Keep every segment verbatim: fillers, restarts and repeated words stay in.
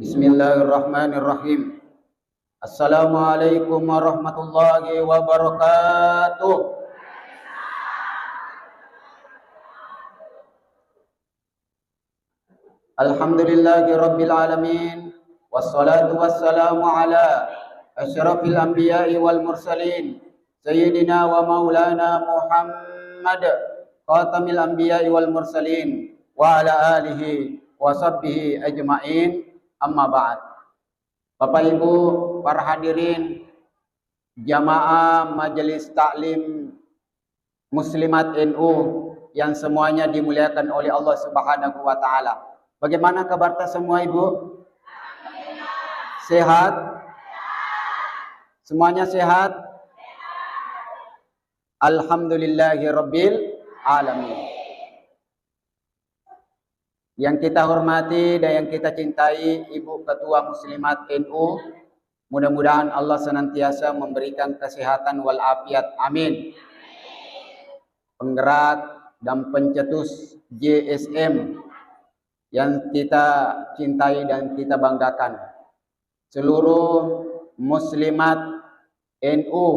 Bismillahirrahmanirrahim. Assalamualaikum warahmatullahi wabarakatuh. Alhamdulillahi rabbil alamin. Wassalatu wassalamu ala asyrafil anbiya'i wal mursalin, sayyidina wa maulana Muhammad, khatamil anbiya'i wal mursalin, wa ala alihi wa sahbihi ajma'in. Amma ba'd. Bapak Ibu, para hadirin, jamaah Majelis Taklim Muslimat N U yang semuanya dimuliakan oleh Allah Subhanahu wa Ta'ala. Bagaimana kabarta semua, Ibu? Sehat? Semuanya sehat? Alhamdulillahirabbil alamin. Yang kita hormati dan yang kita cintai, Ibu Ketua Muslimat N U, mudah-mudahan Allah senantiasa memberikan kesehatan walafiat. Amin. Penggerak dan pencetus J S M yang kita cintai dan kita banggakan. Seluruh muslimat N U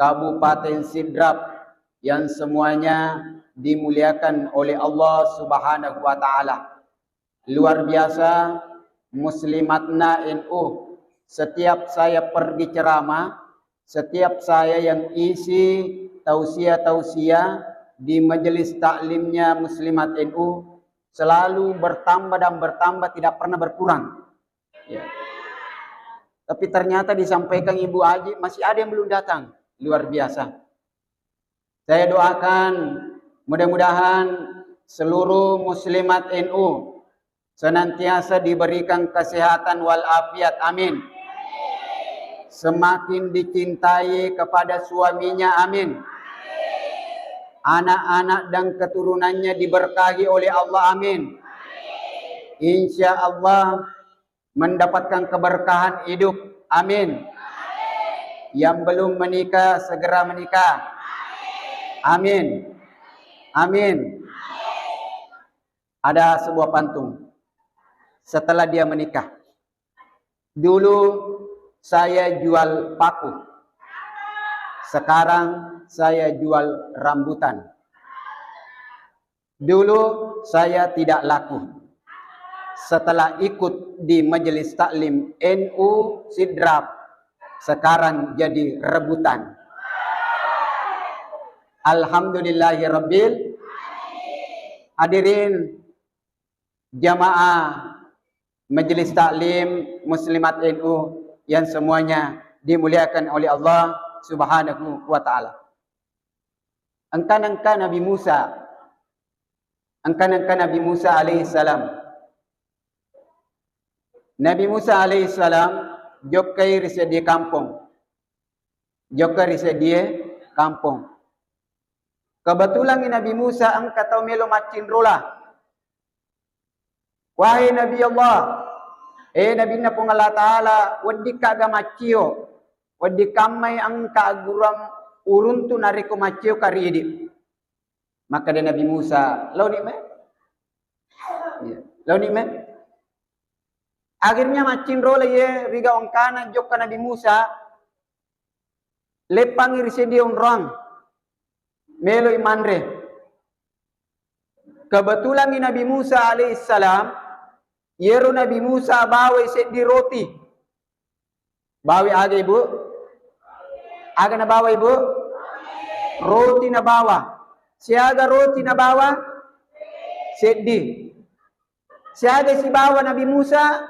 Kabupaten Sidrap yang semuanya dimuliakan oleh Allah Subhanahu wa Ta'ala. Luar biasa, muslimatna N U. Setiap saya pergi ceramah, setiap saya yang isi tausiah-tausiah di majelis taklimnya muslimat N U, selalu bertambah dan bertambah, tidak pernah berkurang. Ya. Tapi ternyata disampaikan Ibu Aji, masih ada yang belum datang. Luar biasa. Saya doakan mudah-mudahan seluruh muslimat N U senantiasa diberikan kesehatan walafiat. Amin. Semakin dicintai kepada suaminya. Amin. Anak-anak dan keturunannya diberkahi oleh Allah. Amin. Insya Allah mendapatkan keberkahan hidup. Amin. Yang belum menikah, segera menikah. Amin. Amin. Ada sebuah pantun. Setelah dia menikah, "Dulu saya jual paku, sekarang saya jual rambutan. Dulu saya tidak laku. Setelah ikut di majelis taklim N U Sidrap, sekarang jadi rebutan." Alhamdulillahirabbil. Hadirin jamaah majelis taklim muslimat N U yang semuanya dimuliakan oleh Allah Subhanahu wa Ta'ala. Engka-, engka Nabi Musa, engka-, engka Nabi Musa alaihissalam. Nabi Musa alaihissalam jokkai ri seddie kampong. Jokka ri seddie kampong. Kebetulan Nabi Musa engka tau melo maccinrola. "Wahai Nabi Allah, eh Nabinna Puang Allah Ta'ala, weddikka ga maccio, weddikkammai engka agguruang uruntu narekko maccio ka ri idi." Makkeda Nabi Musa, "Laoni mai." Iya, "Laoni mai." Akhirnya maccinrola iye riga engkana jokka Nabi Musa, leppangngi ri seddie onrong, meloi manre. Kebetulan Nabi Musa alaihissalam, iyero Nabi Musa bawai seddi roti. Bawai aga, Ibu? Aga nabawa, Ibu? Roti nabawa. Siaga roti nabawa? Seddi. Siaga sibawa Nabi Musa?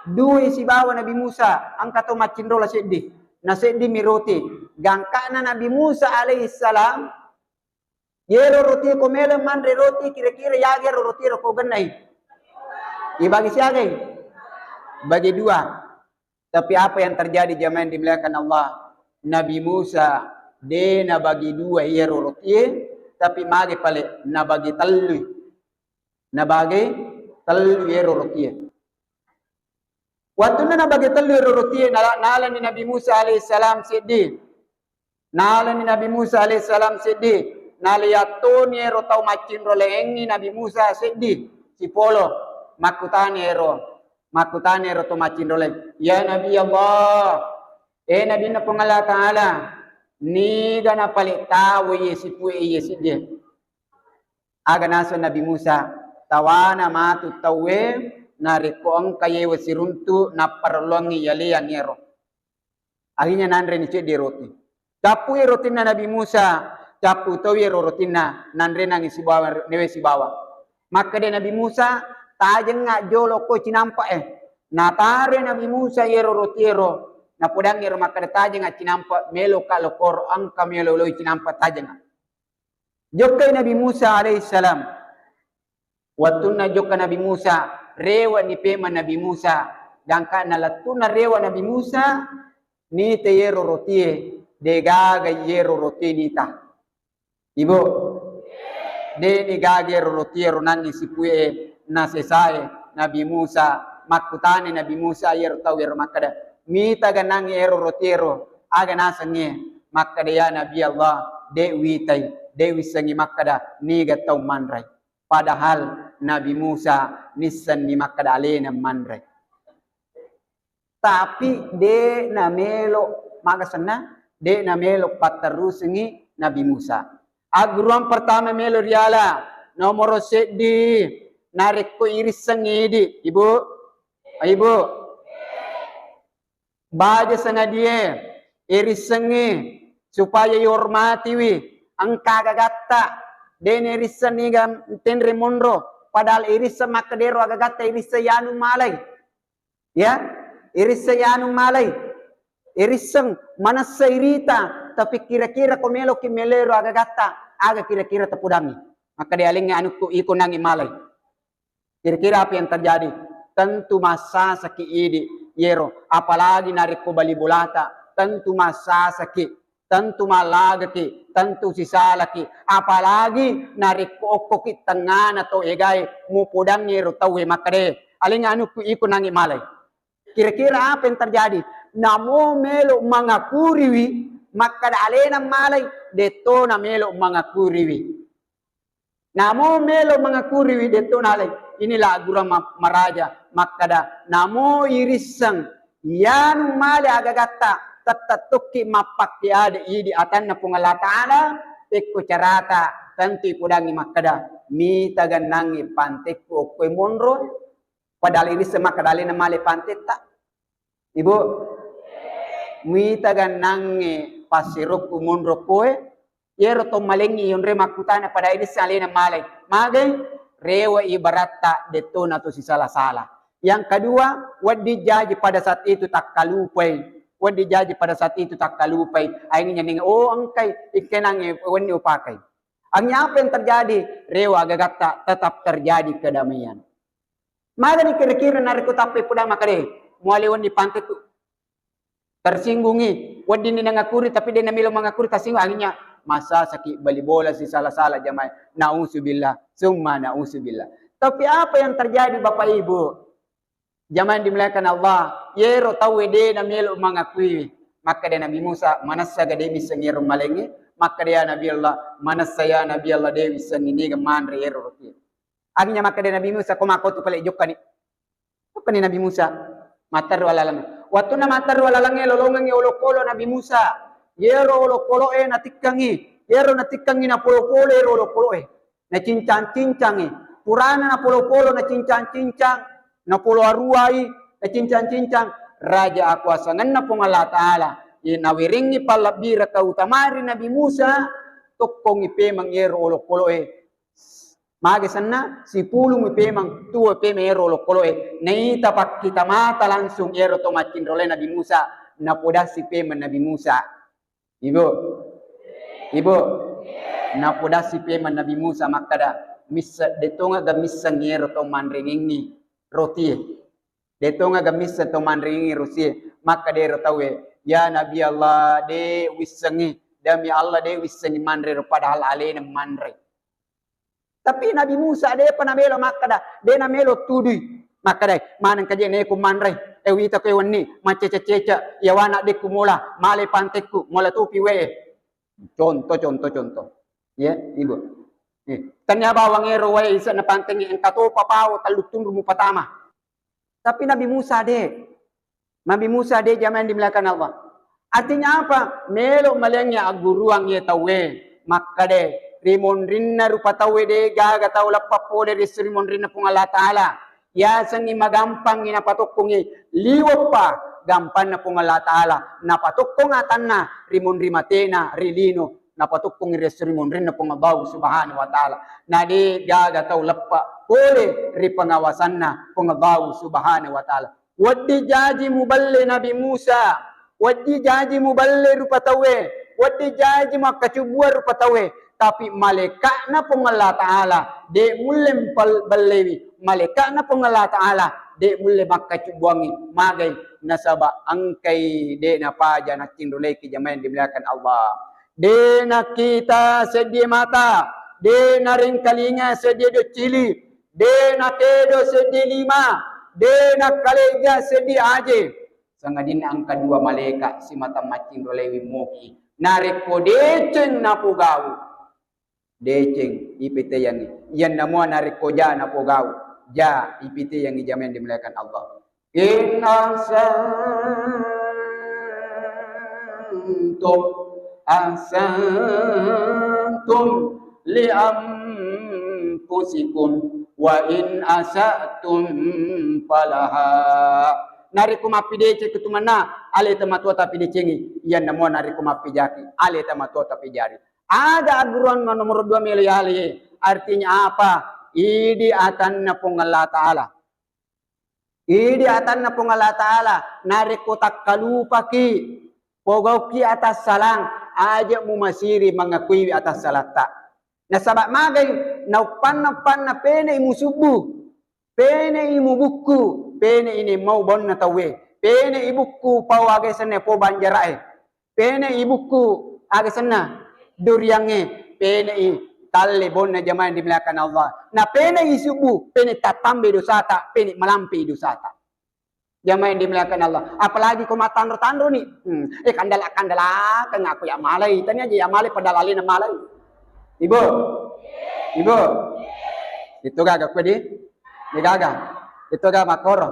Dua sibawa Nabi Musa. Engka to maccinrola seddi. Na seddi mi roti. Gangkana Nabi Musa alaihissalam, yero roti ko melo manre roti, kira-kira yaga ero roti ro ko gennai? Ibagi siagai? Bagi dua. Tapi apa yang terjadi, jamaah yang dimuliakan Allah? Nabi Musa de nabagi dua iyaro rotie, tapi magi pale nabagi tellu. Nabagi tellu iyaro rotie. Wattunna nabagi tellu iyaro rotie, nala-, nalani Nabi Musa alaihissalam seddi. Nalani Nabi Musa alaihissalam seddi, naliattoni ero tau maccinro laingngi Nabi Musa seddi, sipolo, makkutani ero, Makkutana ero to maccinrolai, "Ya Nabi Allah, eh Nabinna Puang Allah Ta'ala, niga napale tau iye sipue iye siddi?" Aga naseng Nabi Musa, "Tawana matu tauwe narekko engka yewe siruntu napparelluangngi yaleang ero." Akhirnya nanreni cedde roti. Cappui rotinna Nabi Musa, cappu toi ero rotinna, nanrenangi sibawa, newe sibawa. Makkeda Nabi Musa, "Tajengnga jolo ko cinampa e." Nataroi Nabi Musa iyero roti ero, napodangngi ero makkeda, "Tajengnga cinampa, meloka lokoro, engka melo loi cinampa, tajengnga." Jokkai Nabi Musa alaihissalam. Wettunna jokka Nabi Musa, rewe'ni pemeng Nabi Musa. Gangkanna lettu'na rewe' Nabi Musa, nita iyero rotie, degaga iyero rotie nita. Ibu, deni gaga iyero rotie ro nangngi sipue nasesae Nabi Musa. Makkutani Nabi Musa iyero tau ero makkeda, "Mitaga nangngi ero rotie ro?" Aga nasengnge? Makkeda, "Ya Nabi Allah, de' witai, de' wissengngi makkeda niga tau manrei." Padahal Nabi Musa nissenni makkeda alena manrei. Tapi de' namelo, maga senna, de' namelo patterusengngi Nabi Musa. Agguruang pertama melo riala, nomoro seddi, narekko irisseng idi, Ibu, Ibu, baja sengadie irissengngi supaya ihormatiwi, engka agagatta, de' nairisseng niga tenre monro, padahal irisseng makkedero agagatta irisseng yanu malai. Ya, irisseng yanu malai. Irisseng manessa irita, tapi kira-kira ko meloki melero agagatta, aga kira-kira tapodangngi? Makkeda alengnge anukku iko nangngi malai. Kira-kira apa yang terjadi? Tentu massasaki idi yero, apalagi narekko bali bolata, tentu massasaki, tentu mallagaki, tentu sisalaki, apalagi narekko okkoki tengngana tau egae, mupodangngi ero tauwe makkeda, "Alengnge anukku iko nangngi malai." Kira-kira apa yang terjadi? Namo melo mangakuriwi, makkeda alena malai, de'to namelo mangakuriwi. Namo melo mangakuriwi, de'to nalai. Inilah agguruang ma-, maraja makkeda, namo irisseng yanu male agagatta, tette' tokki mappakke ade idi atanna Puang Allah Ta'ala, pekko carata, tentu ipodangngi makkeda, "Mita gennangngi pantekku okkoe monro." Padahal irisseng makkeda alena male pantetta. Ibu, muita gennangnge passirokku monro koe, iyero to malengngi yonre makkutana pada irisseng alena malai. Magai? Rewe' ibaratta de'to nato sisala-sala. Yang kedua, wedding jaji pada saat itu takkalupai. Wedding jaji pada saat itu takkalupai. Akhirnya ninga, "Oh, engkai, ikkenangnge wenni upakai." Akhirnya apa yang terjadi? Rewe' agagatta tetap terjadi kedamaian. Magani kira-kira narekko tappai podang makkeda, "Muale wenni pantetu." Tersinggungi, weddinni nangakuri tapi de' namelo mangakuri, tersinggung, akhirnya massasaki bali bola sisala-sala jamaah. Nauzubillah, summa nauzubillah. Tapi apa yang terjadi Bapak Ibu? Jamaah yang dimuliakan Allah, yero tauwe de' namelo mangakui. Makkeda Nabi Musa, "Manessa ga de' misseng yero malengnge?" Makkeda, "Ya Nabi Allah, manessa ya Nabi Allah de' wissengngi niga manre yero roti." Akhirnya makkeda Nabi Musa, "Ko makkotu pale jokkani." Jokkani Nabi Musa. Matteru alalang. Wattunna matteru alalangnge lolongengngi olokolo Nabi Musa. Yero olokoloe natikkengngi. Yero natikkengngi napolo-polo yero olokoloe. Nacincang-cincangngi. Purana napolo-polo nacincang-cincang. Napolo aruwai. Nacincang-cincang. Raja akuasangenna Puang Allah Ta'ala. Ye nawerengngi pallebbirengngi kautama ri Nabi Musa. Tokkongngi pemeng yero olokoloe. Mage senna, sipulung mi pemeng, tuo pemeng ero olokoloe. Naita pakkita mata langsung ero to maccinrolai Nabi Musa, napodassi pemeng Nabi Musa. Ibu, ibu, napodassi pemeng Nabi Musa makkeda, "Misse-, detonga ga misseng ero to manrengengngi rotie. Detonga ga misseng to manrengengngi rotie." Makkeda ero tauwe, "Ya Nabi Allah, de wissengngi. Demi Allah, de wissengngi manre ro, padahal alena manre." Tapi Nabi Musa de'pa namelo makkeda, de' namelo tudui. Makkeda, "Maneng kaje neko manre, e wita koe wenni, macece-cece, yawana dekku mola, male pantekku, mola topi we." Contoh, contoh, contoh. Ya, Ibu. Eh, tania bawang ero wae isa na pantengi engka topa pawo tallu tunru mupatama. Tapi Nabi Musa de. Nabi Musa de, jamaah yang dimuliakan Allah. Artinya apa? Melo maleangngi agguruang ye tauwe. Makkade, ri monrinna rupa tauwe de gaga tau leppa pole ri, ri monrinna Puang Allah Ta'ala. Yasengngi magampangngi napatokkongngi liweppa gampanna Puang Allah Ta'ala. Napatokkong atanna ri monri matena, ri lino. Napatokkong ri esso ri monrinna Puang Allahu Subhanahu wa Ta'ala. Na de gaga tau leppa pole ri pengawasanna Puang Allahu Subhanahu wa Ta'ala. Wedding jaji muballe Nabi Musa, wedding jaji muballe rupa tauwe, wedding jaji makkacubbuang rupa tauwe, tapi malaika'na Puang Allah Ta'ala de mulle mpal-, ballewi, malaika'na Puang Allah Ta'ala de mulle makkacubbuangngi. Magai? Nasaba engkai de napaja naccinroleki, jamaah yang dimuliakan Allah. De nakkita seddie mata, de narengkalinga seddie doccili, de nakedo seddie lima, de nakkaleja seddie aje. Sangadinna engka dua malaika simata maccinrolewi moki. Narekko deceng napogau, deceng ipiteyangngi. Iyanna mua narekko ja napogau, ja ipiteyangngi, jamaah yang dimuliakan Allah. In ahsantum, ahsantum li anfusikum, wa in asatum falaha. Narekko mappideceng kutumanna, aleta matoa tapidecengi. Iyanna mua narekko mappijaki, aleta matoa tapijari. Aga agguruanna nomor dua melo yale? Artinya apa? Idi atanna Puang Allah Ta'ala. Idi atanna Puang Allah Ta'ala, narekko takkalupaki, pogauki atassalang, aja mumasiri mangakuiwi atassalatta. Nasaba magai? Nauppanna-uppanna penei musubbu, penei mubukku, penei nemau baunna tauwe, penei bukku pau aga senna po banjarae. Penei bukku aga senna duriangnge, penei talle bonna, jamaah yang dimuliakan Allah. Na penei subbu, penei tattambai dosata, penei malampe dosata. Jamaah yang dimuliakan Allah. Apalagi ko mattanro-tanroni. Hmm. Eh, kandala-kandalakeng aku ya malai. Tania aja ya malai padahal alena malai. Ibu. Ibu. Itu gaga kue di. Ini gaga. Itu gaga makoro.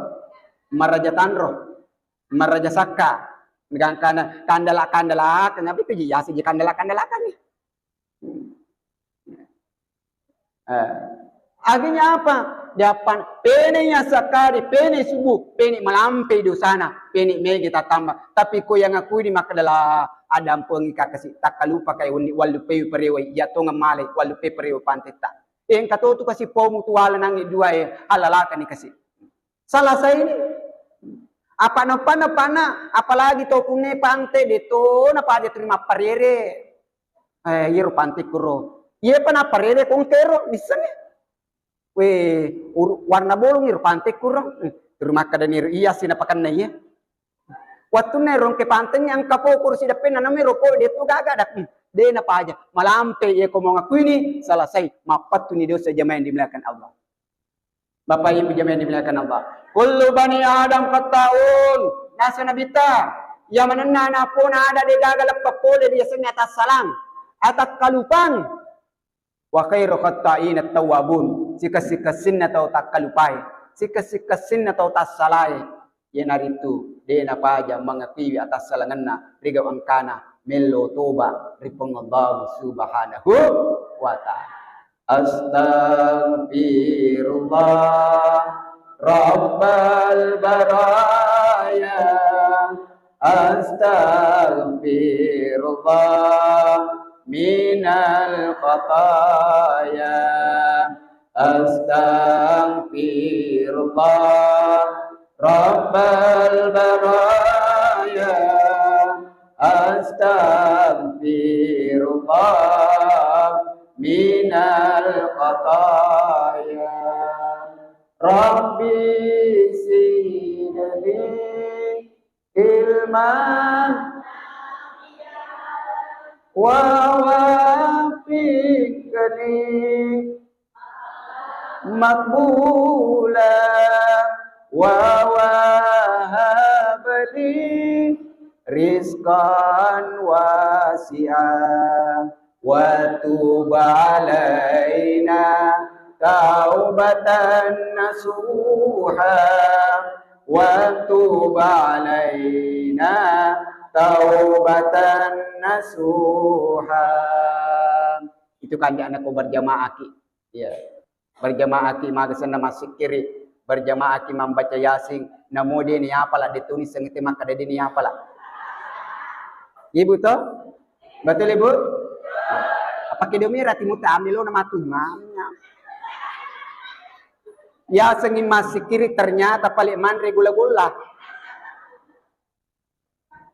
Maraja tanro. Maraja sakka, gangkana kandala-kandalakeng, apa itu ji? Yasi ji kandala-kandalakeng ni. Eh, akhirnya apa? Diappan, penei yasakkari, penei subbu, penei malampe dosana, penei mega tattamba. Tapi ko yang aku ini makkadala adampengi kakasi, takkalupa kai wenni, wallupai parewai, iya tongeng malai, wallupai parewai pantetta. Engka to tu kasi pomu tu wala nangi dua e, halalakani kasi. Salasai ni. Apa nappa-, nappanna, apalagi to kunne pante, de to napaja tuli mapparere. Eh, iyaro pante kuro. Iye pa napparere kongkero, missenni. We, uru-, warna bolong iro pante kuro. Hmm, tuli makkadani ro iya sinapakanna iye. Wattunna ero engke pantengngi engka poko ro sideppenna, namero ko de to gaga dak. Hmm, de napaja. Malampe iye ko mau ngakuini, salasai. Mappattuni dosa, jamaah yang dimuliakan Allah. Bapak Ibu jamaah yang dimuliakan Allah. Kullu bani Adam khatta'un. Nasa Nabitta, iya manenna napona ada de gaga leppa pole ri yasenna atassalang, atakkalupang. Wa khairu khatta'ina tawwabun. Sikessi-kessinna tau takkalupai, sikessi-kessinna tau tassalae, iyanaritu de napaja mangakuiwi atassalangenna ri gau engkana, mello toba ri Puang Allah Subhanahu wa Ta'ala. Astaghfirullah Rabbal baraya. Astaghfirullah minal khataya. Astaghfirullah Rabbal baraya. Astaghfirullah minal khataya. Rabbi zidni ilma wa wafiqni maqbula wa wahabli rizqan wasi'a wa tub alaina taubatan nasuha. alaina taubatan nasuha. Itu kan dia anak berjamaah ki. Ya. Berjamaah ki maga senna massikkiri, berjamaah ki mambaca Yasin, namo de ni apala, de tuni sengete makkada de ni apala. Ibu to? Betul Ibu? Apa kedo merah timu tami lo nama tu manya. Yasin massikkiri ternyata paling manre gula-gula.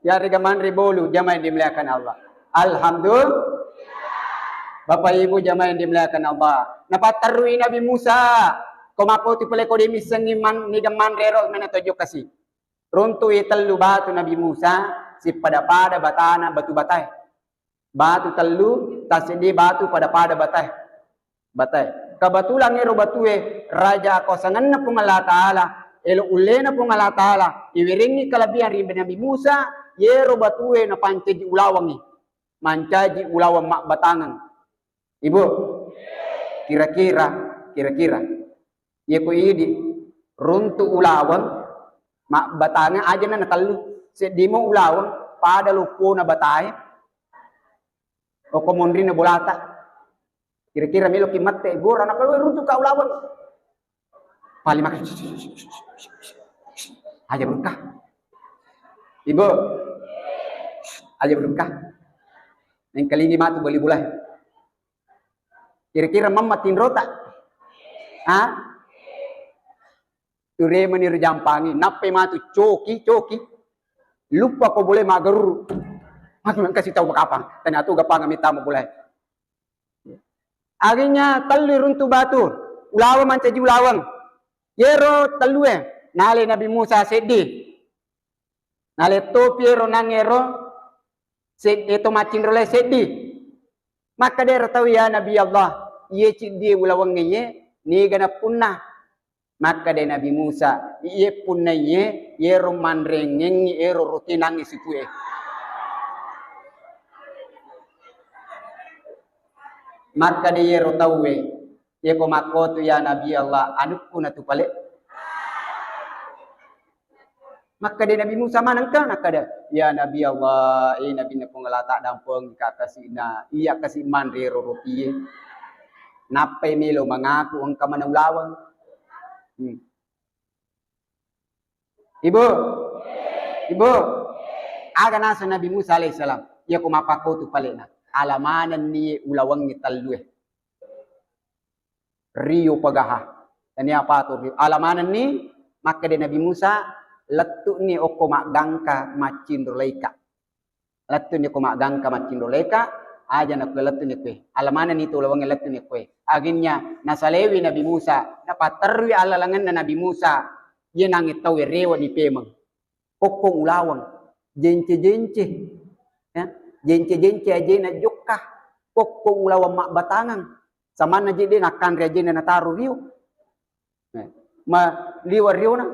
Yarega manre bolu, jamaah yang dimuliakan Allah. Alhamdulillah. Bapak Ibu jamaah yang dimuliakan Allah. Napatterui Nabi Musa, ko makotu pole ko demissengi man, niga manre ro mena tojo kasi. Runtu i tellu batu Nabi Musa, sippada-pada batana batu batae. Batu tellu, taseddi batu pada-pada batae. Batae. Kebetulan ero batue raja akuasangenna Puang Allah Ta'ala, elo ullena Puang Allah Ta'ala, iwerengngi kelebihan ri Nabi Musa, yero batue napancaji ulawengngi. Mancaji ulaweng mabbatangeng. Ibu, kira-kira, kira-kira. Yeko idi, runtu ulaweng, mabbatangeng aja na natellu. Seddimo ulaweng, pada loppona batae, okko monrinna bolata. Kira-kira meloki mette, gora na kalau runtu ka ulaweng. Paling makan. Aja berkah. Ibu. Aja berkah. Nengkalingi matu beli bulai. Kira-kira mamma tinrota. Ha? Turemani rijampangi, nappai matu coki, coki. Luppa ko boleh mageruru. Aku nang kasih tahu kapang. Tanya tu gapang minta mau boleh. Akhirnya tellu runtu batu, ulaweng mancaji ulaweng. Yero tellue, nale Nabi Musa seddi. Nale topi ero nangero seddi to maccinrolai seddi. Makkeda ero tau, "Ya Nabi Allah, iye ciddi ulawengnge iye, niga napunna?" Makkeda Nabi Musa, "Iye punna iye, yero manrengengngi ero roti nangnge sipue." Makkeda yero tauwe, "Yeko makkotu ya Nabi Allah, anukku natu pale." Makkeda Nabi Musa manengka, nakkeda, "Ya Nabi Allah, eh Nabinna Puang Allah, taddampengika kasi'na, iya kasi manre ro rotie. Nappai melo mangaku engka mana ulaweng." Hmm. Ibu, Ibu, aga naseng Nabi Musa alaihissalam, "Yako mappakotu palena, ala manenni ulawengnge tellue." Rio pagaha. Tania patu rio. Ala manenni, makkeda Nabi Musa, "Lettu'ni okko maggangka maccinro laika." Lettu'ni okko maggangka maccinro laika, aja nakue lettu'ni kue. Ala manenni tu ulawengnge lettu'ni kue. Akhirnya nasalewi Nabi Musa, napatterui allalengenna Nabi Musa, iye nangnge tau rewe ni pemeng. Kokkong ulaweng, jence-jence, ya, jence-jence ajena jokka, kokkong ulaweng mabbatangeng, samanna je de nakkanre ajena nataro rio, ya, ma liwa riona,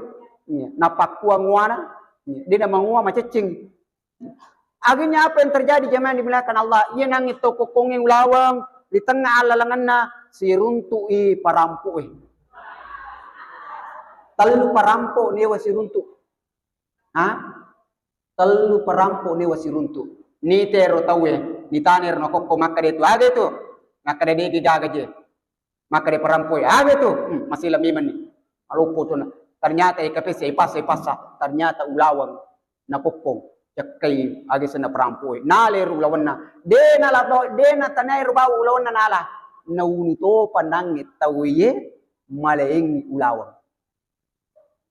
ya, napakkua nguana, ya, de namangua macecceng. Akhirnya apa yang terjadi jemaah yang dimuliakan Allah? Iya nangnge to kokkongnge ulaweng di tengah allalengenna siruntu'i parampo'e. Tellu parampo newa siruntu. Ha? Tellu parampo newa siruntu. Nitero tauwe, nitanero nakokko makkeda tu, "Aga tu?" Makkeda, "Degi gaga je." Makkeda parampoe, "Aga tu?" Hmm, masila memenni. Maloppo tu na. Ternyata eka pesa, ipasa, ipasa. Ternyata ulaweng nakokkong. Cekkai aga senna parampoe. Nale ru ulawenna. De nala bau, de natanai ru bau ulawenna nala. Naunu topa nangnge tauwe malaengi ulaweng.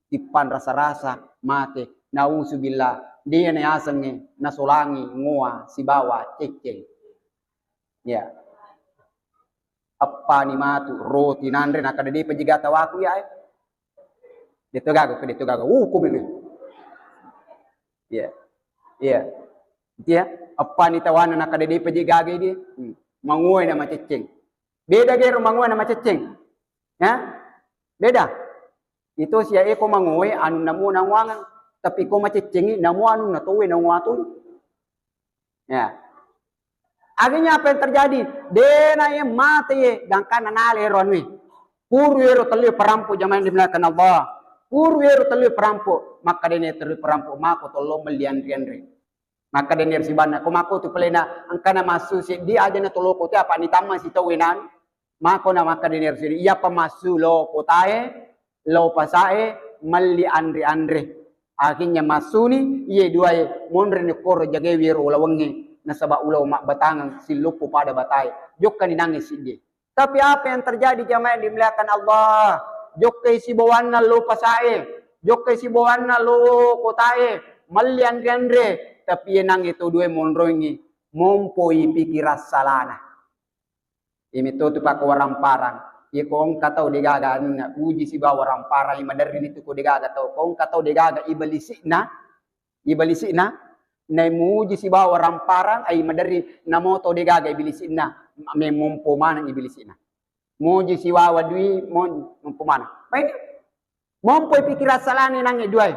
Tippang rasa-rasa mate. Nauzubillah. De nayasengnge nasolangi ngoa sibawa cecceng. Ya. Eppani matu roti nanre, nakkeda, "Depa jiga tawaku ya, eh." Deto gaga, deto gaga. Uh, kumene. Iya. Iya. Iya. Eppani tawana, nakkeda, "Depa jiga gaga dia." Hmm. Mangoe na macecceng. Beda gero mangoe na macecceng. Ya? Beda. Itu sia eko mangoe anu namo nangoangeng. Tapi ko maceccengi namo anu natowe nangoatoi. Ya. Akhirnya apa yang terjadi? Dena ye mate ye, gangkanna nale ero anue. Puru ero tellu parampo jamaah yang dimuliakan Allah. Puru ero tellue perampo, makkedani tellue perampo, "Mako tollo melli anre-anre." Makkedani ero sibanna, "Ko mako tu pelena, engkana massu seddi aja na toloko te, apa nitamma si tau enang." Mako na makkedani ero seddi, "Iyapa massu lo kotae, lo pasae, melli anre-anre." Akhirnya massuni iye duae monreni koro jagai wero ulawengnge, nasaba ulaweng mabbatangeng silluppu pada batae. Jokkani nangnge siddi. Tapi apa yang terjadi, jamaah yang dimuliakan Allah? Jokkai sibawanna lo pasae, jokkai sibawanna lo kotae, melli anre-anre, tapi iye nangnge to duae monroingi, mompoi pikiran salana. Imi to tu pako waramparang. Iye ko engka tau degaga anunna, uji sibawa waramparang, imaderri ni tu ko degaga tau. Ko engka tau degaga ibalisikna, ibalisikna, nai muji sibawa waramparang, ai maderri namo to degaga ibalisikna, memompo maneng ibalisikna. Muji sibawa dui, mo-, mompo maneng. Baik. Mompoi pikiran salana nangnge duae.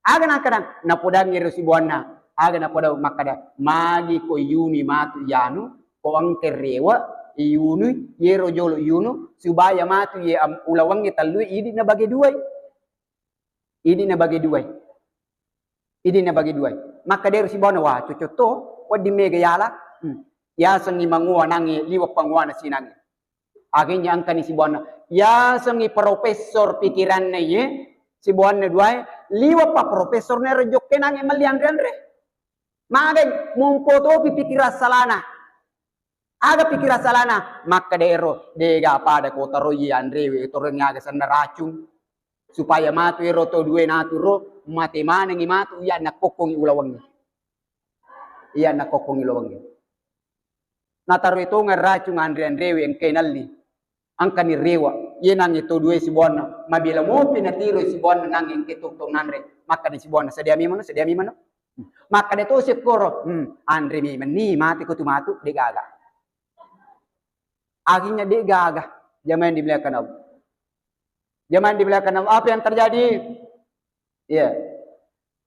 Aga nakkeda? Napodangi ero sibawanna. Aga napodang makkeda, "Magi ko iyunui matu iyanu, ko engka rewe, iyunui, yero jolo iyunu, supaya matu iye am-, ulawengnge tellue idi nabage duai." Idi nabage duai. Idi nabage duai. Makkeda ero sibawanna, "Wah, cocok to, wedding mega yala." Hmm. Yasengngi mangoa nangnge, liwe' pangoana sinangnge. Akhirnya engkani sibawanna, yasengngi profesor pikiranna iye, sibawanna duae, liwe'pa profesor na ero jokke nangnge melli anre-anre. Magai, mompo topi pikiran salana. Aga pikiran salana? Makkeda ero, dega pada ko taroi anrewe, toreng aga senna racung. Supaya matu ero to duae naturo, mate manengi matu iya nakkokkongi ulawengnge. Iya nakkokkongi ulawengnge. Nataroi tongeng racung anre-anrewe engkai nalli. Engkani rewe. Iye nangnge to duae sibawanna. Mabela mopi natiroi sibawanna nangnge engkai to, to nanre. Makkeda sibawanna, "Sedia memang, sedia memang." Makkeda to sekkoro, "Hmm, anre memenni, mate ko tu matu, degaga." Akhirnya degaga. Jamaah yang dimuliakan Allah. Jamaah yang dimuliakan Allah, apa yang terjadi? Iya.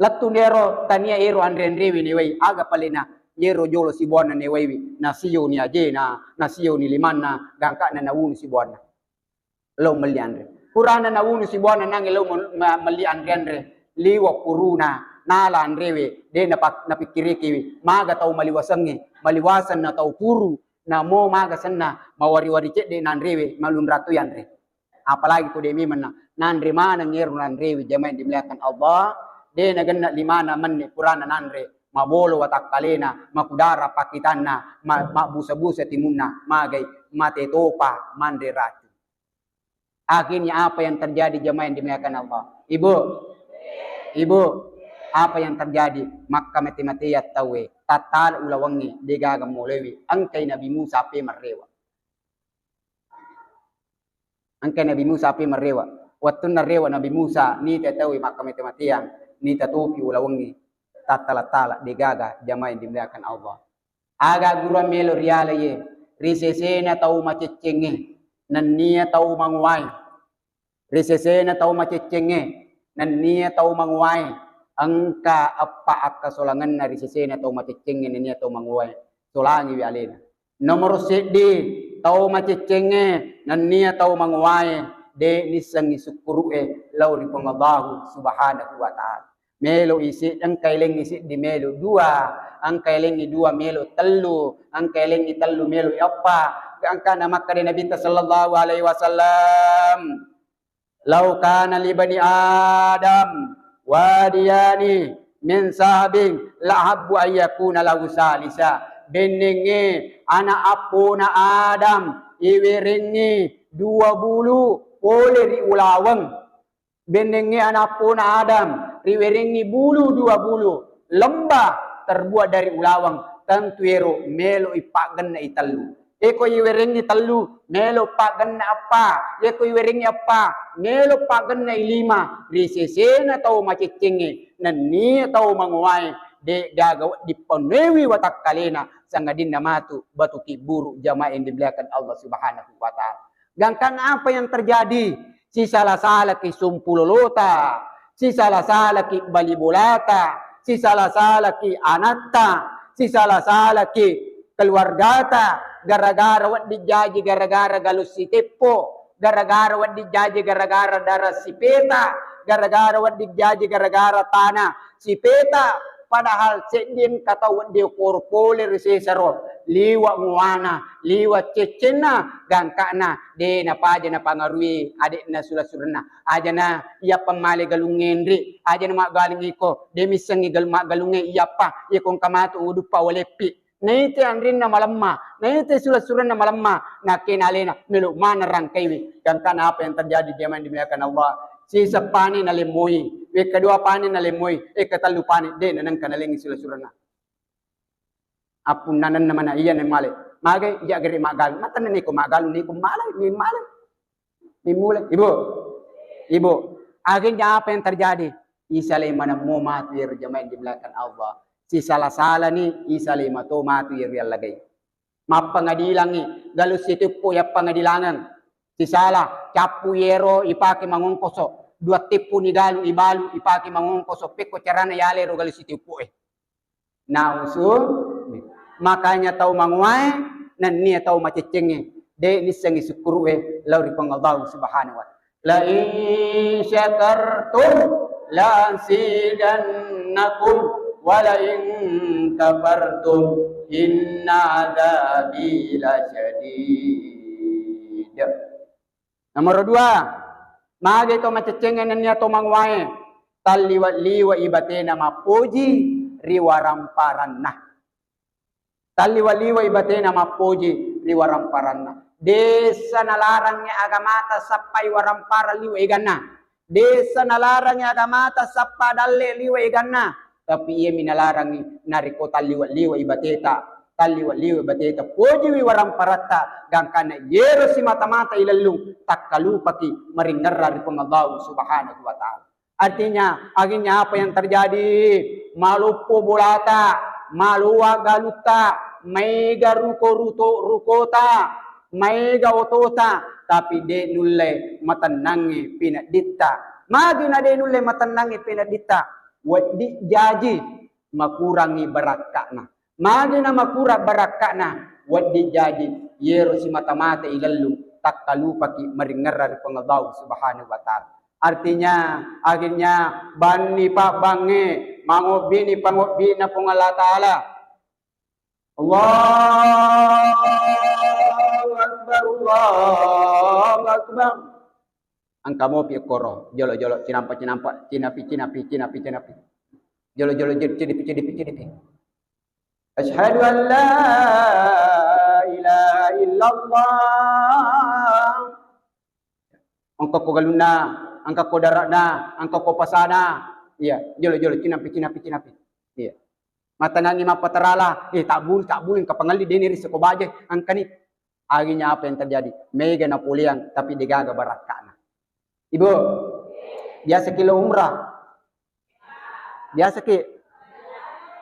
Lettu nero tania ero anre-anrewe newai, aga palena yero jolo sibawanna newaiwi, nasioni ajena, nasioni limanna, gangkana nawunu sibawanna. Lao melli anre. Purana nawunu sibawanna nangnge lao mel-, ma-, melli anre-anre, liwe' puruna, nala anrewe, de' napa-, napikkirikiwi, maga tau maliwasengnge, maliwaseng na tau puru, namo maga senna, mawari-wari cedde' nanrewe, malunratui anre. Apalagi ko de' memang na-, nanre maneng ero nanrewe, jamaah yang dimuliakan Allah, de' nagenna limana menne purana nanre, mabolo watakkalena, makudara pakkitanna, ma-, mabbusa-busa timunna, magai, mate topa manre racung. Akhirnya apa yang terjadi, jamaah yang dimuliakan Allah? Ibu, ibu, apa yang terjadi? Makka mate-mateang tauwe, tattala ulawengnge, degaga molewi, engkai Nabi Musa pe marrewe. Engka Nabi Musa pe marrewe. Wettunna rewe Nabi Musa, nita tauwe makkamate-mateang, nita topi ulawengnge, tattala-tala, degaga, jamaah yang dimuliakan Allah. Aga gurang melo riala ye, ri sesena tau maceccengnge, nennia tau mangowae. Ri sesena tau maceccengnge, nennia tau mangowae. Engka eppa akkasolangenna ri sesena tau maceccengnge, nennia tau mangowae. Solangiwi alena. Nomoro seddi, tau maceccengnge, nennia tau mangowae, de' nissengngi sukkuru'e lao ri Puang Allahu Subhanahu wa Ta'ala. Melo isi, engka elengngi siddi melo dua, engka elengngi dua melo tellu, engka elengngi tellu melo eppa. Engkana makkeda Nabitta sallallahu alaihi wasallam, "Lau kana li bani Adam wadiyani min sahabin la habbu ayyakuna lahu salisa." Bennengnge ana' appona Adam iwerengngi dua bulu pole ri ulaweng. Bennengnge ana' appona Adam riwerengngi bulu dua bulu, lembah terbuat dari ulaweng, tentu ero melo ipaggenna i tellu. Eko iwerengngi tellu, melo paggenna eppa. Eko iwerengngi eppa, melo paggenna i lima. Ri sesena tau maceccengnge, nennia tau mangowae, de' gaga wedding pennewi watakkalena, sangadinna matu batu kibburu, jamaah yang dimuliakan Allah Subhanahu wa Ta'ala. Gangkanna apa yang terjadi? Sisala-salaki sumpulolota, sisala-salaki bali bolata, sisala-salaki anatta, sisala-salaki keluargata, gara-gara wedding jaji, gara-gara galung siteppo, gara-gara wedding jaji, gara-gara dara sipeta, gara-gara wedding jaji, gara-gara tana sipeta, padahal sedding kata wedding koro pole ri sesaro, liwa muana, liwa ceccenna, gangkana de napaja napangarui ade'na sula-surenna. Ajana iyappa male galung ngenri, ajana maggalung iko, de missengi gal-, maggalungnge iyappa, iko engka matu uduppa waleppi. Naite anrinna malemma, naite sula-surenna malemma, nakkena alena melo maneng rangkaiwi. Gangkana apa yang terjadi jamaah yang dimuliakan Allah? Siseng pani nalemmoi, wekka dua pani nalemmoi, wekka tellu pani de nanengka nalengi sula-surenna. Appunnanenna mana iya na male. Magai ija gere maggalung. Matanna niko maggalung, niko male, mi male. Mi mule. Ibu. Ibu. Akhirnya apa yang terjadi? Isalai manemmo matu iyaro jamaah yang dimuliakan Allah. Sisala-salani, isalai mato matu iyaro yallagai. Mappangadilangi, galu siteppu yappangadilangeng. Sisala, cappu iyero ipake mangongkoso. Dua teppu ni galu ibalu ipake mangongkoso. Pekko carana yalero galu siteppu e. Nausu, makanya tau manguae, nennia tau maceccengnge, de nissengi sukkuru'e lao ri Puang Allah Subhanahu wa Ta'ala. La in syakartum la azidannakum wa la in kafartum inna adzabi lasyadid. Nomoro dua, magi to maceccengnge nennia to manguae, talliwa-liwa ibatena mappoji ri waramparanna. Talliwa-liwa ibatena mappoji ri waramparanna. Desa nalarangngi agamata sappai waramparang liwa eganna. Desa nalarangngi agamata sappa dalle liwa eganna. Tapi iyami nalarangngi narekko talliwa-liwa ibateta, talliwa-liwa ibateta pojiwi waramparatta, gangkanna yero simata-mata ilellung takkalupaki maringerra ri Puang Allah Subhanahu wa Ta'ala. Artinya, akhirnya apa yang terjadi? Maloppo bolata, maloa galutta, maega ruko-ruto-, rukota, maega otota, tapi de nulle matennangngi pinedditta. Magi na de nulle matennangngi pinedditta? Wedding jaji makurangngi barakka'na. Magi na makurang barakka'na, wedding jaji yero simata-mata ilellung takkalupaki maringerra ri Puang Allah Subhanahu wa Ta'ala. Artinya, akhirnya banni pabbangnge, mangobbini pangobbi'na Puang Allah Ta'ala. Allahu Akbar, Allahu Akbar. Engka mopi ekkoro, jolo-jolo, cinampa-cinampa, cinapi-cinapi, cinapi-cinapi. Jolo-jolo, cedipi-cedipi, cedipi. Asyhadu an la ilaha illallah. Engka ko galunna, engka ko dara'na, engka ko pasana. Iya, jolo-jolo, cinapi, cinapi, cinapi. Iya. Matanangi mappatarala, eh, tabbuli, tabbuli, engka pangelli dene ri seko baje, engkani. Akhirnya apa yang terjadi? Mega napoleang, tapi degaga barakka'na. Ibu, biasa ki lo umrah? Biasa ki?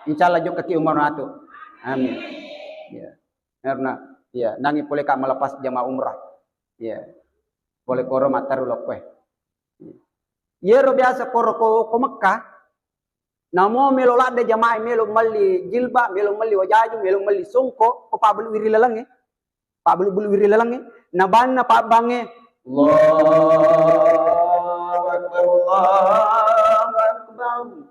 Insya Allah jokka ki umrah tu. Amin. Ya. Karena, ya, nangi pole ka melepas jamaah umrah. Ya. Pole koro mataru lokwe. Yero biasa koro ko, ko Mekah, namo melo ladde jamaah, melo melli jilbab, melo melli wajaju, melo melli songko, ko pabelu wiri lalangnge. Pabbulu-bulu wiri lalangnge, nabanna pabbangnge, Allahu Akbar, Allahu Akbar.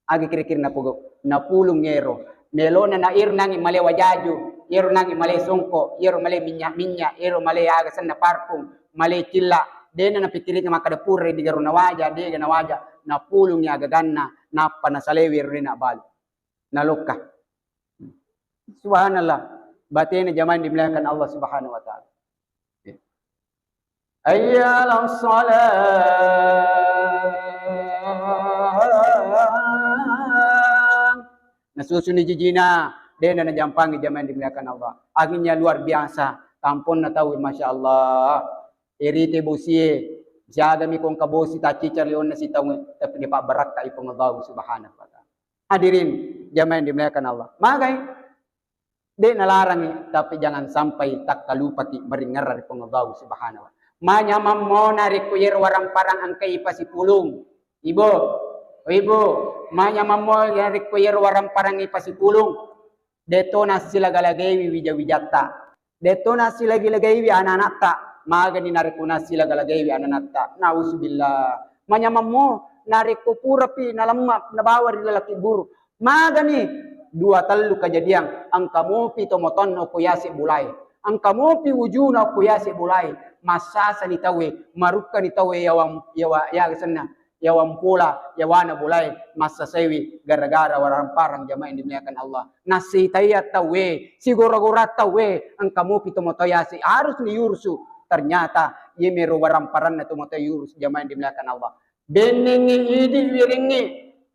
Agi kiri-kiri napogau, napulung ero. Melona na ero nangi male wajaju, ero nangi male songko, ero male minyak-minyak, ero male aga senna parfum, male cilla. Dena napikkiriki makkada pura digaru nawaja, dega nawaja. Napulungi agaganna, nappa nasalewi ero dena balu. Nalokka. Subhanallah. Batena jamaah yang dimuliakan Allah Subhanahu wa Ta'ala. Hayya 'alas shalah. Nasusuni jijina, dena najampangi jamaah yang dimuliakan Allah. Anginnya luar biasa, tamponna tau, masya Allah. Irite bosie, siagami kongka bosi taccica rionna sitaungnge, tapi dipabbarakkai Puang Allah Subhanahu wa Ta'ala. Hadirin jamaah yang dimuliakan Allah. Magai? De nalarangi, tapi jangan sampai takkalupaki maringerra ri Puang Allah Subhanahu wa. Manyamammo narekko yero waramparang engkai pasipulung. Ibu, ibu, manyamammo narekko yero waramparang pasipulung. Deto nassilaga-lagaiwi wija-wijatta. Deto nassilaga-lagaiwi ana-anatta. Magani narekko nassilaga-lagaiwi ana-anatta. Nauzubillah. Manyamemmo narekko purapi nalemma nabawa ri laleng kuburu. Magani dua tellu kejadian, engka mopi tomatoanna ko yase bolae, engka mopi wujuna ko yase bolae, massasani tauwe, marukkani tauwe yawa, yawa, yaga senna, yawa mpola, yawana bolae, massasaiwi gara-gara waramparang, jamaah yang dimuliakan Allah. Nassitaiya tauwe, sigora-gora tauwe, engka mopi tomatoa yase harus ni yurusu. Ternyata yemero waramparanna tomatoa yurus, jamaah yang dimuliakan Allah. Bennengngi idi wirengngi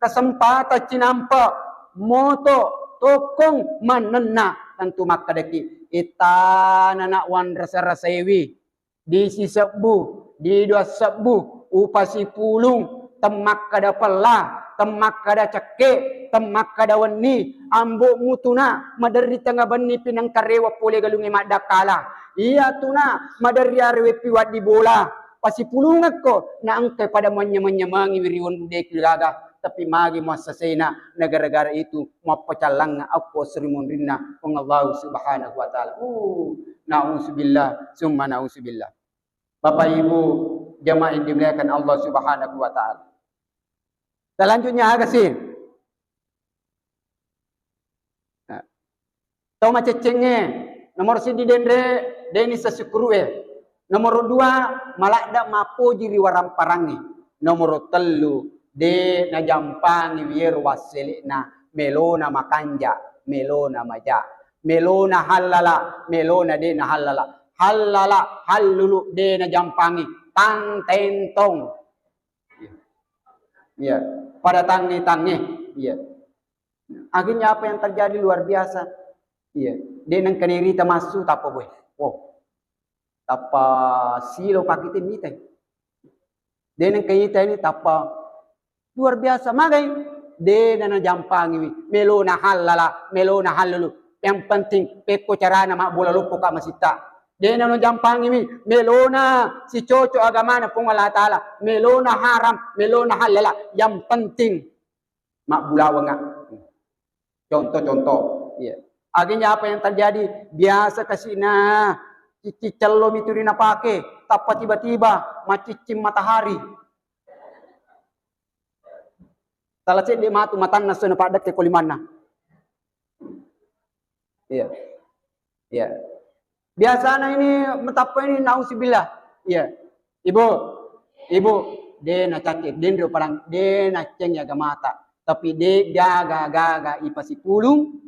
kesempatan cinampa moto tokkong mannenna, tentu makkedaki, ittana nak wanrasa-rasaiwi, di sisebbu, di dua sebbu, upasipulung, temmakkada pella, temmakkada cekke, temmakkada wenni, ambo mutuna maderri tengnga benni pinengkarewa pole galungnge maddakkala. Iya tuna maderri arewe piwaddi bola. Pasipulungekko, na engkai pada manyameng-nyamengi wiri wonru deki gaga, tapi magi muassasena, na gara-gara itu mappacallangnga akko sri munrinna Puang Allahu Subhanahu wa Ta'ala. Uh, nauzubillah, summa nauzubillah. Bapak Ibu jamaah yang dimuliakan Allah Subhanahu wa Ta'ala. Selanjutnya aga sih? Nah, tau maceccengnge, nomor siddi denre, deni sasukkurue. Nomor dua, maladda mappoji ri waramparangnge. Nomor tellu, de najampangi wiero wassele'na, melona makanja, melona maja, melona hallala, melona de nahallala, hallala, hallulu, de najampangi, tang tentong. Iya. Pada tangnge-tangnge. Iya. Akhirnya apa yang terjadi luar biasa. Iya. De nengka nerita massu tappa boe. Wow. Tappa silo pakite mitai. De nengka ita ini tappa luar biasa. Magai? De na najampangiwi. Melona hallala, melona hallulu. Yang penting pekko carana mabbola loppo ka masitta. De na najampangiwi. Melona sicoco agamana Puang Allah Ta'ala. Melona haram, melona hallala. Yang penting mabbulawengnga. Contoh-contoh, iya. Akhirnya apa yang terjadi? Biasa kasina cicci cello mitu ri napake, tappa tiba-tiba maciccing matahari. Tala seddi matu matanna so napaddekke ko limanna. Iya. Iya. Biasana ini metappa ini, nauzubillah. Iya. Ibu, ibu, de nacacce, denre palang, de nacceng agamata. Tapi de gaga-gaga ipasipulung,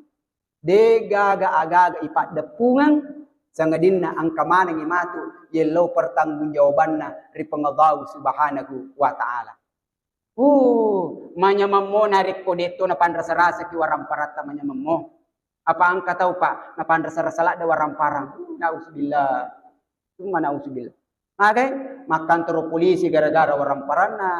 de gaga-gaga ipaddeppungeng, sangadinna engka manengngi matu yello pertanggungjawabanna ri Puang Allahu Subhanahu wa Ta'ala. Uh, manyamemmo narekko detto napanrasa-rasaki waramparatta manyamemmo. Apa engka tau, Pak, napanrasa-rasa ladde waramparang. Uh, nauzubillah. Summa nauzubillah. Magai? Makkantoro polisi gara-gara waramparanna.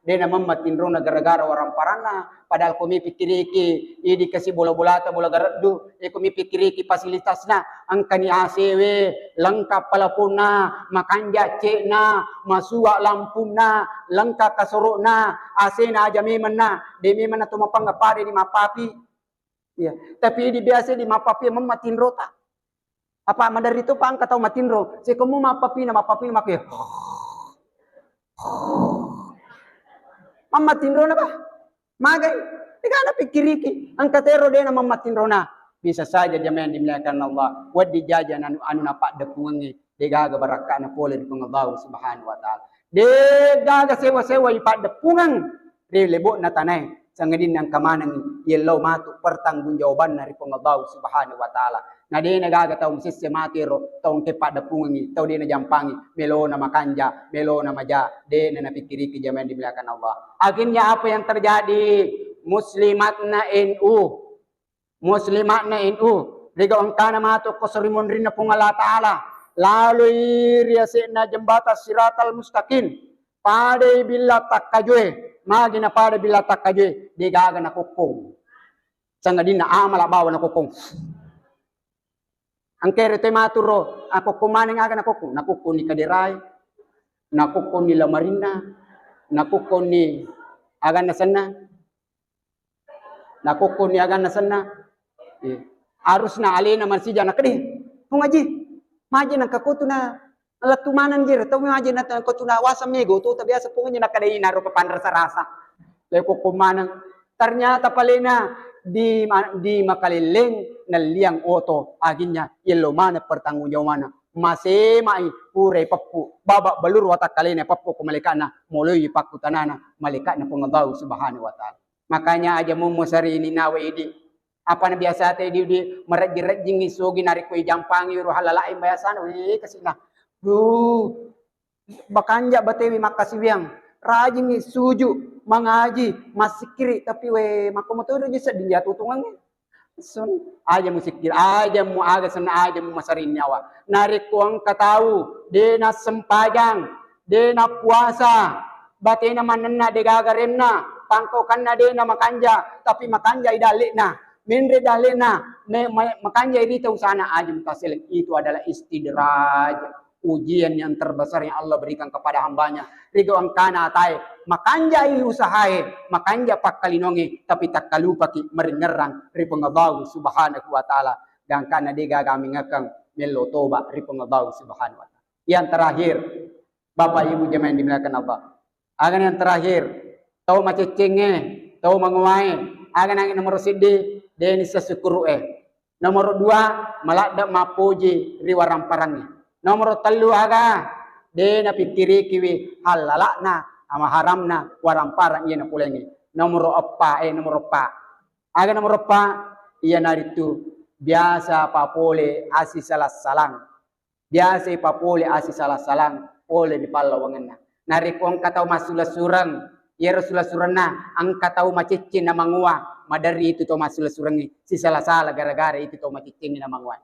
De namemma tinrona gara-gara waramparanna. Padahal ko mi pikkiriki, idi kasi bola-bolata, bola gareddu. E ko mi pikkiriki fasilitasna. Engkani A C we, lengkap pelafonna, makanja ce'na, masua lampunna, lengkap kasoro'na, A C-na aja memenna, de memenna to mapangnga pada di mappapi. Iya, tapi di biasa di mappapi memma tinrota. Apa maderri to pa engka tau matinro, sekomu mappapina, mappapina makke. Mamma tinrona, bah. Magai? Dega napikkiriki. Engka tero dena mamma tinrona. Bisa saja jamaah yang dimuliakan Allah. Weddi jaji anu, anu napaddeppungengngi. Degaga barakka'na pole ri Puang Allah Subhanahu wa Ta'ala. Degaga sewa-sewa ipaddeppungeng ri lebo'na tanae. Sangadinna engka manengngi yellau matu pertanggungjawabanna ri Puang Allah Subhanahu wa Ta'ala. Na dena gaga tau masesse matu ero tau engka paddeppungengngi, tau dena jampangi, melona makanja, melona maja, dena napikkiriki jamaah yang dimuliakan Allah. Akhirnya apa yang terjadi? Muslimatna N U. Muslimatna N U. Riga engkana matu ko sorimonrinna Puang Allah Ta'ala. Laloi ri ase'na jembatan Siratal Mustaqim. Padai billa takkajue. Magi na pada billa takkajue? Degaga nakokkong. Sangadinna amala bawa nakokkong. Engkere te maturo, akokko maneng aga nakokko, nakokko ni kaderai, nakokko ni lamarinna, nakokko ni aganna senna, nakokko ni aganna senna. Eh, harusna alena marsija nakede, Pung Aji, maje nangka kotuna Lettu maneng jero, tau maje na ko tuna wasa mego to, ta biasa pungenye nakadai naro papanrasa-rasa. Leko ko maneng. Ternyata palena di ma-, di Makalelleng nelliang oto, akhirnya yello maneng pertanggungjawabanna. Masemai purai peppu, baba belur watakkalena peppu ko malaikatna, moloi pakkutanana malaikatna Puang Allahu Subhanahu wa Ta'ala. Makanya aja mummu sari ini nawa idi. Apa na biasa te idi, idi marejjing-rejjingi sugi narekko ijampangi ro halalae biasana, weh, kasina. Duh, bakanja batewi makkasiwiang, rajingi suju, mangaji, massikkiri, tapi we, makko moto ji sedding jatuh tungangnge. Sun, aja musikkiri, aja mu aga senna, aja mu masaring nyawa. Narekko engka tau de nassempajang, de nappuasa, batena manenna de gaga renna, pangkaukanna de namakanja, tapi makanja i dalle'na, menre dalle'na, me-, me-, makanja i rita usana, aja mutaseleng. Itu adalah istidraj, ujian yang terbesar yang Allah berikan kepada hambanya. Rigo engkana atae, makanjai usahae, makanja pakkalinonge, tapi takkalupaki maringerrang ri Puang Allahu Subhanahu wa Ta'ala. Gangkana de gaga mingakang mello toba ri Puang Allahu Subhanahu wa Ta'ala. Yang terakhir, Bapak Ibu jemaah yang dimuliakan Allah. Aga yang terakhir, tau maceccengnge, tau manguae. Aga nangi nomoro siddi, de nisseng sukkuru'e. Nomoro dua, maladde mappoji ri waramparangnge. Nomoro tellu aga, de napikkirikiwi hallala'na, ama haramna, waramparang iya napolengnge. Nomoro eppa, eh, nomoro eppa. Aga nomoro eppa, iyanaritu biasa papole asisala-salang. Biasa ipapole asisala-salang pole ri pallawangenna. Narekko engka tau massulesureng, iyaro sulesurenna engka tau macecceng namangoa, maderri itu tau massulesurengnge sisala-sala gara-gara itu tau maceccengnge namangoa.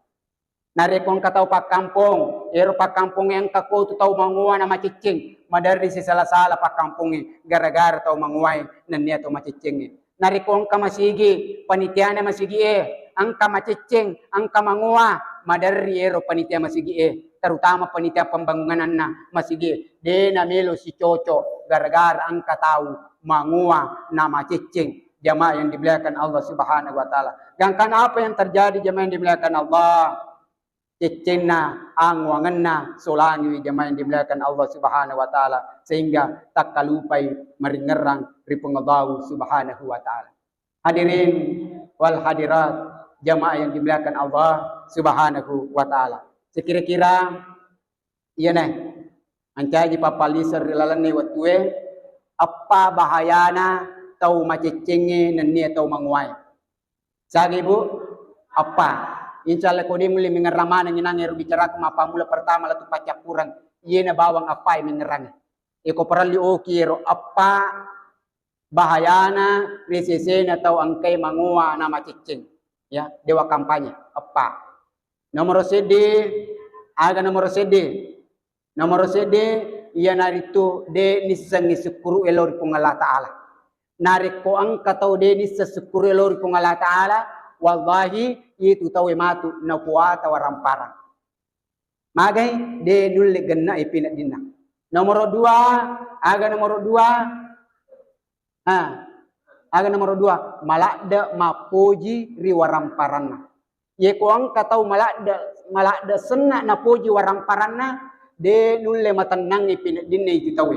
Narekko engka tau pakkampong, iyaro pakkampongnge engka ko tu tau mangoa na macecceng, maderri sisala-sala pakkampongnge gara-gara tau mangoae nennia tau maceccengnge. Narekko engka masigi, panitiana masigi'e, engka macecceng, engka mangoa, maderri ero panitia masigi'e, terutama panitia pembangunanna masigi'e, de namelo sicoco gara-gara engka tau mangoa na macecceng. Jamaah yang dimuliakan Allah Subhanahu wa Ta'ala. Gangkan apa yang terjadi, jamaah yang dimuliakan Allah? Ceccenna, angoangenna, solangiwi jamaah yang dimuliakan Allah Subhanahu wa Ta'ala, sehingga takkalupai maringerrang ri Puang Allahu Subhanahu wa Ta'ala. Hadirin wal hadirat, jamaah yang dimuliakan Allah Subhanahu wa Ta'ala. Sekira-kira iyana mancaji pappaliseng ri lalenna wettue, eppa bahayana tau maceccengnge nennia tau mangoae. Sagi, Bu, eppa. Insya Allah, ko de mulle mengerra maneng inang ero bicaraku mappammula pertama lettu paccappureng. Iyena bawang eppae mengerrangnge. Iko parellu oki ero eppa bahayana ri sesena tau engkae mangoa na macecceng. Ya, dewa kampanye, eppa. Nomoro seddi, aga nomoro seddi? Nomoro seddi, iyanaritu de nissengngi sukkuru'e lao ri Puang Allah Ta'ala. Narekko engka tau de nisseng sukkuru'e lao ri Puang Allah Ta'ala, wallahi, itu tauwe matu napuata waramparang. Magai? De nulle genna ipineddinna. Nomoro dua, aga nomoro dua? Ha, aga nomoro dua, maladde mappoji ri waramparanna. Yeko engka tau maladde, maladde senna napoji waramparanna, de nulle matennangngi pineddinna itu tauwe.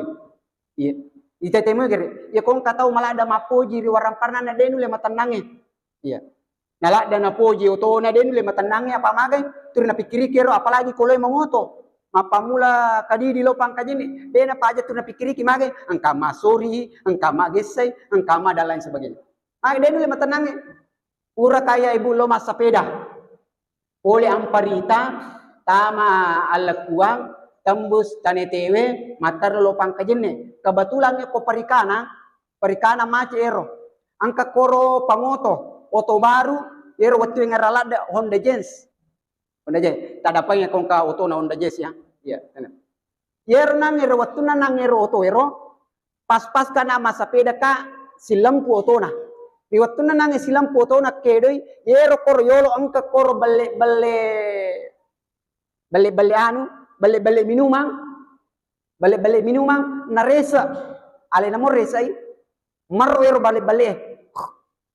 Iya. Itetemu gere, yeko engka tau maladde mappoji ri waramparanna, de nulle matennangngi. Iya. Naladde napoji otona, de nulle matennangngi, apa magai? Turi napikkiriki ero, apalagi ko loi mangoto. Mappammula kadidi lao pangkajenni, de napaja turi napikkiriki magai? Engka masori, engka magessai, engka ma dan lain sebagainya. Magai de nulle matennangngi. Pura kaya ibu lo massapeda. Pole Amparita, tama Allekkuang, tembus Tanetewe, matterru lo pangkajenne. Kebetulan ko parikana, parikana mace ero. Engka koro pangoto, oto baru, ero wettu yang ladde Honda Jazz. Honda Jazz. Tadapai ko engka otona Honda Jazz ya. Iya, tenang. Yero nang ero wettunna nang ero oto ero, pas-pas kana massapeda ka silempu otona. Ri wettunna nange silempu otona kedoi, yero koro yolo engka koro belle-belle, belle-belle anu, belle-belle minumang, belle-belle minumang, narese, alena mo resai, marro ero belle-belle.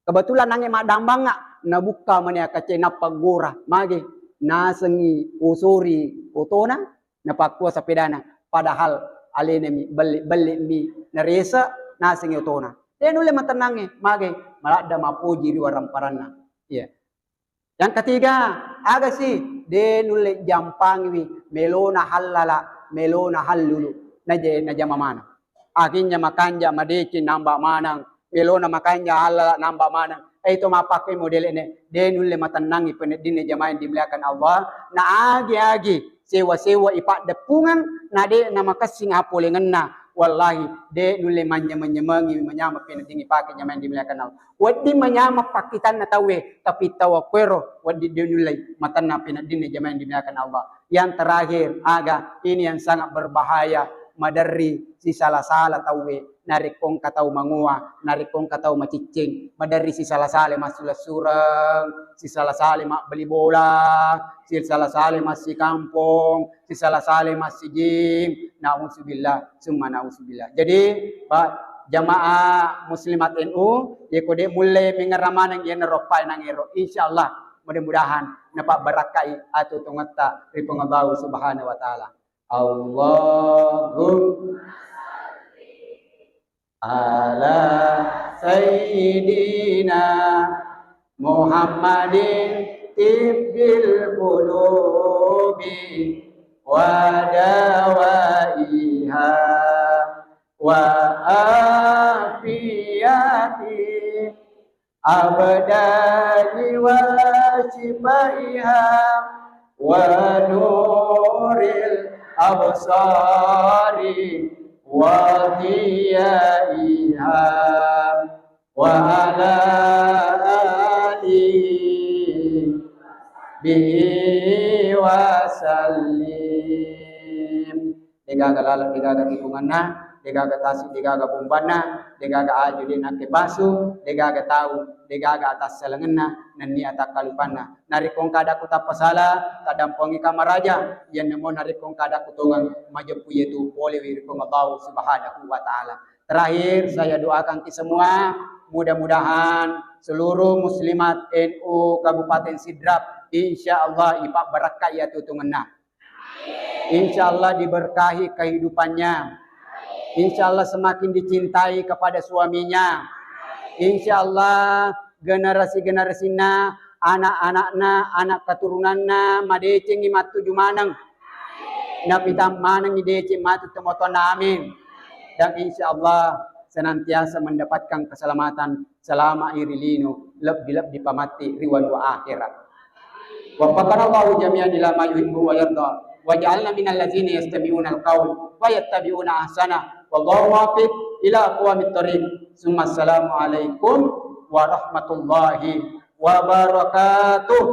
Kebetulan nange maddambangnga, nabukka mani akace nappa gora, mage, nasengi osori otona, Napakkua sapedana, padahal alenami, belli-, belli'mi narese, nasengngi otona. De' nulle matennangngi, magai, maladda mapoji ri waramparanna. Iya. Yang ketiga, aga si, de' nulle jampangiwi, melona hallala, melona hallulu, naje-, najama maneng. Akhirnya makanja madeceng namba maneng, melona makanja hallala namba maneng. Eh, itu mappakkoi modele'ne, de' nulle matennangngi peneddinna jamaah yang dimuliakan Allah. Na agi-agi sewa-sewa ipaddeppungeng, na de' namakessing apolengenna. Wallahi, de' nulle manyameng-nyamengi manyameng peneddingngi pake jamaah yang dimuliakan Allah. Wedding manyameng pakkitanna tauwe, tapi tau akkuero wedding de' nulle matennang peneddinna jamaah yang dimuliakan Allah. Yang terakhir, aga, ini yang sangat berbahaya, maderri sisala-sala tauwe, narekko engka tau mangoa, narekko engka tau macicceng, maderri sisala-sala massulessureng, sisala-sala mabbeli bola, sisala-sala massikampong, sisala-sala massijing, nauzubillah, summa nauzubillah. Jadi, Pak, jamaah muslimat N U, yeko de' mulle mengerra maneng yenaro paenang ero, insyaallah, mudah-mudahan napabbarakkai atuo-tuongetta ri Puang Allahu Subhanahu wa Ta'ala. Allahumma ala sayyidina Muhammadin tibbil qulubi wa dawaiha wa afiyati abdani wa sifaiha wa nuril absari wa diyaiha wa ala alihi bihi wa sallim. Degaga laleng, degaga tikunganna, degaga tasi, degaga bombanna, degaga aju de' nakke pasu, degaga tau, degaga atassalengenna, nennia takkalupanna. Narekko engka adakku tappa sala, tadampongi kamaraja, iyanamo narekko engka adakku tongeng majeppu, iyatu polewi ri Puang Allahu Subhanahu wa Ta'ala. Terakhir, saya doakan ki semua, mudah-mudahan seluruh muslimat N U Kabupaten Sidrap, insya Allah, ipabbarakkai atuo-tuongenna. Insya Allah diberkahi kehidupannya. Insya Allah semakin dicintai kepada suaminya. Insya Allah generasi-generasinya, anak-anaknya, anak keturunannya, madecengi mattuju maneng. Napitang manengi deceng matu tomatoanna, amin. Dan insya Allah senantiasa mendapatkan keselamatan selama iri lino, lebbi-lebbi pamatti ri wanua akhirat. Waffaqanallahu jami'an ila ma yuhibbu wa yarda. Waj'alna minal ladzina yastami'unal qaul wa yattabi'una ahsana. Wallahu muwaffiq ila aqwamit thariq. Summa assalamu alaikum warahmatullahi wabarakatuh.